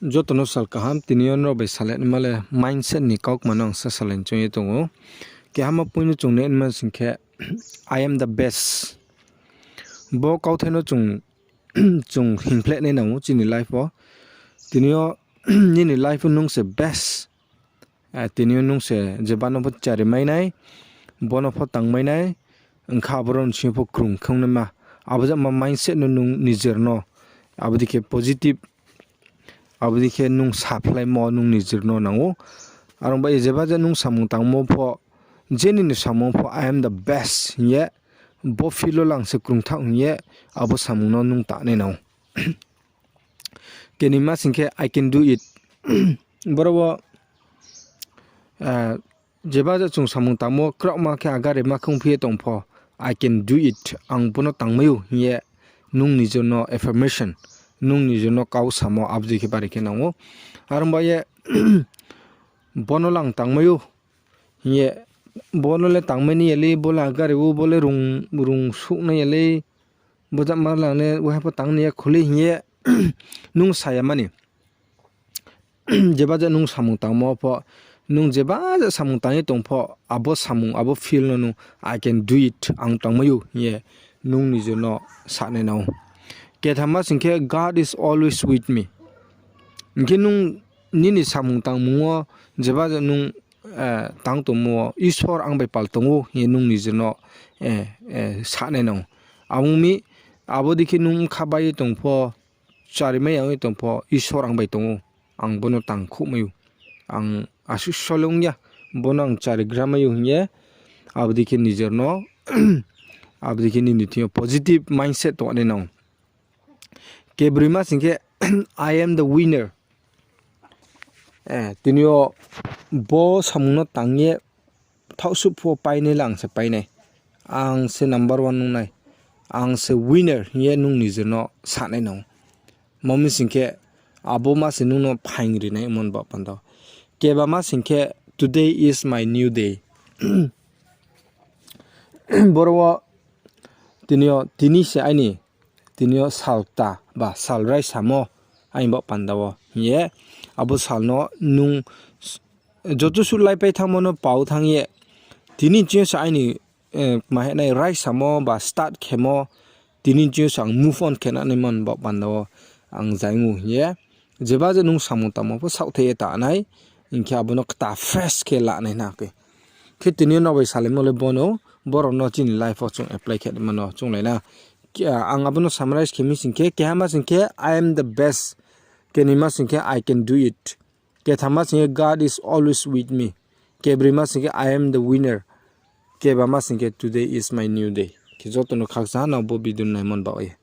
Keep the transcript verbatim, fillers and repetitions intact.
Joto no sal kaham, tini yo nrao bai salai naima le mindset ni kaukma no ang sa salai choung ye tong ou. Kehama point no chung nai naima sing khe, I am the best. Bo kauthai no chung, chung hingphleh nai nang ou chini life wo. Tini yo nini life wo nung se best. Tini yo nung se jeba no pho chari mai nai, bo no pho tang mai nai, ongkha aboro ni sing yo pho krung khe ong naima. Abo jama mindset no nung nijer no, abo dei khe positive, abo dei khe nung saphlaimo nung nijer no nang ou. Are ong bai ye jeba je nung samung tangmo pho, je nini samung pho I am the best hing ye, bo field wo le ang se krungthah hing ye, abo samung no nung ta nai nang ou. Kenima sing khe I can do it. Boro wo, jeba je chung samung tangmo kraohma khe agarima khe ongphi ye tong pho, I can do it, ang bo no tangmai ou hing ye nung nijer no affirmation, nung nijer no kau samo abo dei khe bari khe nang ou. Are ong bai ye, bo no le ang tangmai ou hing ye, bo no le tangmai nai ya lei, bo le agari ou, bo le rung, rung suh nai ya lei, bo jama le ang le waiha pho tang nai ya khou lei hing ye nung sa ya mani. Jeba je nung samung tangmo pho, nung jeba je samung tang ye tong pho, abo samung, abo field no nung, I can do it, ang tangmai ou hing ye nung nijer no sa nai nang ou. Kethama sing khe, God is always with me. Hing khe nung nini samung tangmung wo, jeba je nung tang tongmo wo, Isor ang bai pal tong ou hing ye nung nijer no sa nai nang ou. Abo ong mi, abo dei khe nung bkha bai ye tong pho, charimai ya ong ye tong pho, Isor ang bai tong ou, ang bo no tangkhouhmai ou, ang asuh sole ong ya, bo no ang charigra mai ou hing ye, abo dei khe nijer no, abo dei khe nini thing yo positive mindset tong nai nang ou. Kebroima sing khe, I am the winner. Tini yo bo samung no tang ye thaohsuh pho painai le ang se painai. Ang se number one nung nai. Ang se winner hing ye nung nijer no sa nai nang ou. Mo mi sing khe, abo ma se nung no phaing ri nai mon ba panda wo. Kebama sing khe, today is my new day. Boro wo tini yo, tini se aini, tini yo sal kta ba sal raisamo aini baoh panda wo hing ye, abo sal no nung joto suh laipai thanngmo no pao thanng ye, tini ching yo se aini, tma hinai raisamo ba start khemo, tini ching yo se ang move on khe nanaimo ni baoh panda wo ang zaing ou hing ye, jeba je nung samung tangmo pho saohthai ye ta nai, hing khe abo no kta fresh khe la nai na khe. Khe tini yo nrao bai salaimo le bo no, boro no chini life wo chung apply khe naima no chounglai na. Ang abo no summarize khe mi sing khe, kehama sing khe, I am the best. Kenima sing khe, I can do it. Kethama sing khe, God is always with me. Kebroima sing khe, I am the winner. Kebama sing khe, today is my new day. Khe joto no khakchang ha nang bo video no naimo ni baoh ye.